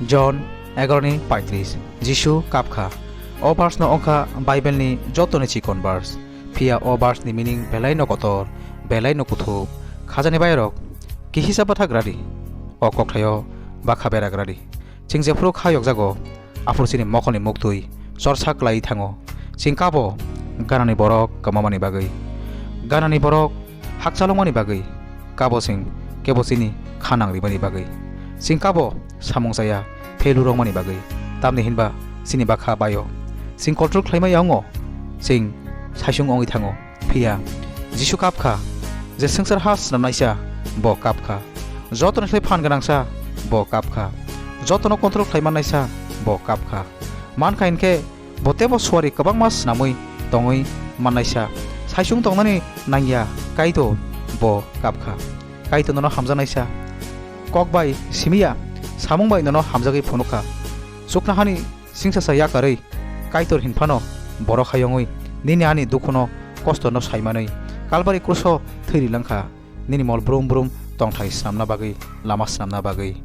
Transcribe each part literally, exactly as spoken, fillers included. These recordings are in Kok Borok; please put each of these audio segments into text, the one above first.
John egaroni paitris. Jisu kap kha. O verse no wngkha Bible ni joto ni chikon verse. Phiya o verse ni meaning belai no kotor, belai no kuthuk. Khajani bai rok, kihisa bwthak radi. O kokthaio bakha berak radi. Chwng jephuru kha yokjago, aphuru chini mokolni muktwi chorsa klai thango. Chwng kabo ganani borok kwmamani bagwi, ganani borok hakchalokmani bagwi, kabo chwng kebo chini kha nang rimani bagwi. Chwng kabo samung chaya phelu rwngmani bagwi, tamni hinba chini bakha baio. Chwng control khlaimaya wngo, chwng saisung wngwi thango. Phiya Jisu kap kha, je swngchar ha snamnaisa, bo kap kha. Jotono sai phan gwnangsa, bo kap kha. Jotono control khlai mannaisa, bo kap kha. Man kha hinkhe, bo teibo suari kwbangma snamwi tongwi mannaisa. Saisung tongnani nangya, Kaitor bo kap kha. Kaitor nono hamjaknaisa. Kok bai simiya, samung bai nono hamjagwi phunuk kha. Chuknohani singsa sa yakarwi Kaitor hinphano borok hayungwi nini ani dukhuno kostono saimanwi Kalbari kruso thwi rilangkha, nini mol brum brum tongthai snamna bagwi, lama snamna bagwi.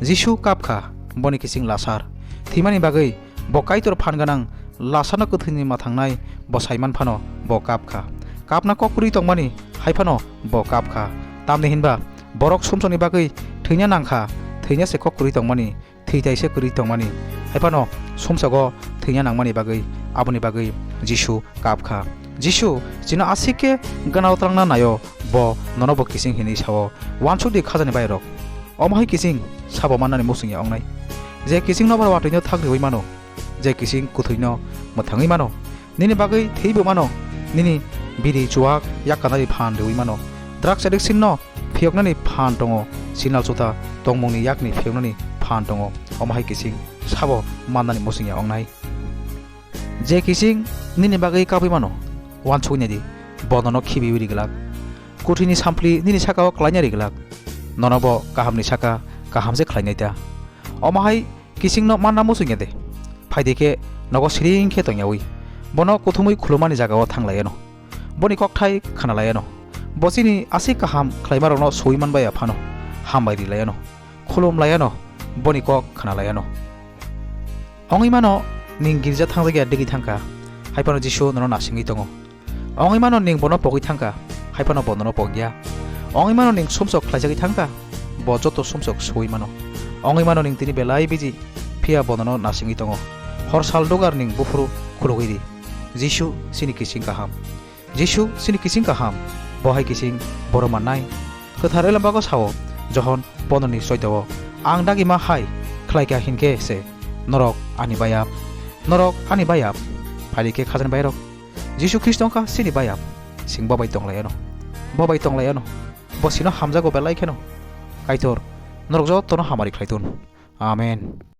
Jisu kap kha, boni kiching lasar thwimani bagwi, bo Kaitor phan gwnang lasarno kwthwini mathangnai bo saiman phano bo kap kha. Kapna kok kwrwi tongmani hai phano bo kap kha. Tamni hinba borok sumsokni bagwi thwina nang kha, thwina se kok kwrwi tongmani, thwi tai se kwrwi tongmani. Hai phano sumsogo thwina nangmani bagwi, aboni bagwi Jisu kap kha. Jisu chini aswk khe gana twlangna naio, bo nono bo kiching hinwi sao. Uansuk di khajani bai rok. Omo hai kiching sabo mannani muchungya wngnai. Je kiching nobar watwi no thak riwi mano, je kiching kwthwi no mwthangwi mano. Nini bagwi thwibo mano, nini biri chuwak yakkanani phan riwi mano. Drugs addiction no phiyoknani phan tongo, sinal chuta tongmungni yakni phiyoknani phan tongo. Omo hai kiching sabo mannani muchungya wngnai. Je kiching nini bagwi kabwi mano, uansuknai di, bo nono khibiwi riglak. Kuthwini sampli nini saka-o klaina riglak. Nono bo kahamni saka kaham se khlainai ta. Omo hai kichingno manna muchungya de. Phaidi khe nogo siring khe tongyawi. Bono kuthumwi khulumani jaga-o thang laiano. Boni kokthai khana laiano. Bo chini aswk kaham khlaimarokno sui manbaya phano. Hambai ri laiano. Khulum laiano. Boni kok khana laiano. Ongwi mano ning girja thangjak ya digwi thangkha. Hai phano Jisu nono nasingwi tongo. Ongwi mano ning bono pogwi thangkha, hai phano bo nono pogya. Ongwi mano ning sumsok khlaijagwi thangkha, bo joto sumsok suwi mano. Ongwi mano ning tini belai biji, phiya bo nono nasingwi tongo. Hor sal dugar ning buphuru khulugwi di. Jisu chini kiching kaham. Jisu chini kiching kaham. Bo hai kiching boro mannai. Kwthar Elembago sao, Johon pondroni choido o, "Ang dagima hai khlaikha hinkhe se norok ani bayap, norok ani bayap." Phaidi khe khajani bairok. Jisu Khristo wngkha chini bayap, chwng bo bai tong laiano. Bo bai tong laiano. Bo chino hamjago belai kheno. Kaitor norok jotono hamari khlai tun. Amen.